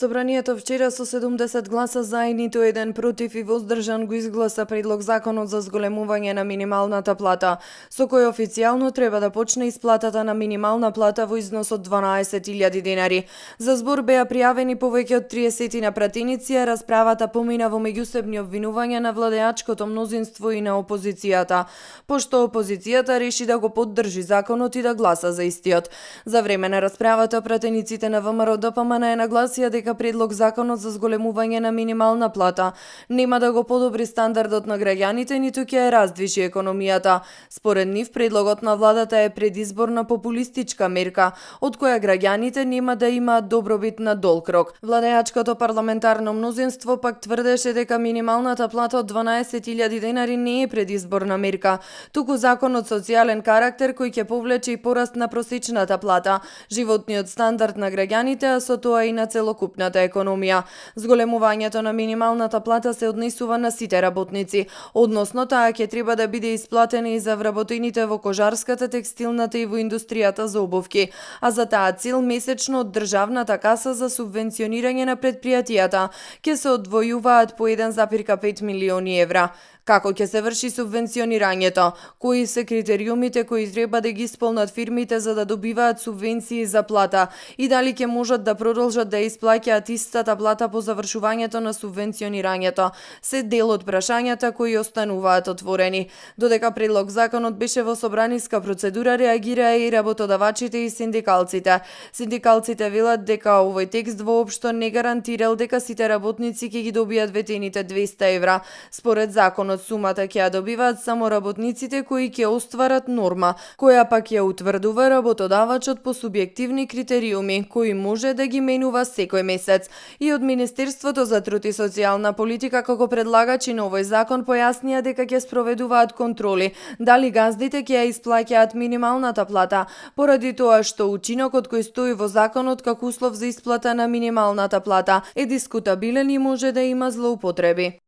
Собранието вчера со 70 гласа за и ниту еден против и воздржан го изгласа предлог законот за зголемување на минималната плата, со кој официјално треба да почне исплатата на минимална плата во износ од 12.000 денари. За збор беа пријавени повеќе од 30 на пратеници, а расправата помина во меѓусебни обвинувања на владеачкото мнозинство и на опозицијата, пошто опозицијата реши да го поддржи законот и да гласа за истиот. За време на расправата пратениците на ВМРО-ДПМН нагласија дека предлог законот за зголемување на минимална плата нема да го подобри стандардот на граѓаните, ниту ќе ја раздвижи економијата. Според нив, предлогот на владата е предизборна популистичка мерка, од која граѓаните нема да имаат добробит на долг рок. Владеачкото парламентарно мнозинство пак тврдеше дека минималната плата од 12.000 денари не е предизборна мерка, туку закон од социјален карактер кој ќе повлече и пораст на просечната плата, животниот стандард на граѓаните, а со тоа и на целокупната економија. Зголемувањето на минималната плата се однесува на сите работници, односно таа ќе треба да биде исплатена и за вработените во кожарската, текстилната и во индустријата за обувки, а за таа цел месечно од државната каса за субвенционирање на предпријатијата ќе се одвојуваат по 1,5 милиони евра. Како ќе се врши субвенционирањето? Кои се критериумите кои треба да ги исполнат фирмите за да добиваат субвенции за плата? И дали ќе можат да продолжат да исплаќаат истата плата по завршувањето на субвенционирањето? Се дел од прашањата кои остануваат отворени. Додека предлог законот беше во собраниска процедура, реагираа и работодавачите и синдикалците. Синдикалците велат дека овој текст воопшто не гарантирал дека сите работници ќе ги добијат ветените 200 евра. Според законот сумата ќе ја добиваат само работниците кои ќе остварат норма, која пак ја утврдува работодавачот по субјективни критериуми, кои може да ги менува секој месец. И од Министерството за труд и социјална политика како предлагачи на овој закон појаснија дека ќе спроведуваат контроли дали газдите ќе ја исплаќаат минималната плата, поради тоа што учинокот кој стои во законот како услов за исплата на минималната плата е дискутабилен и може да има злоупотреби.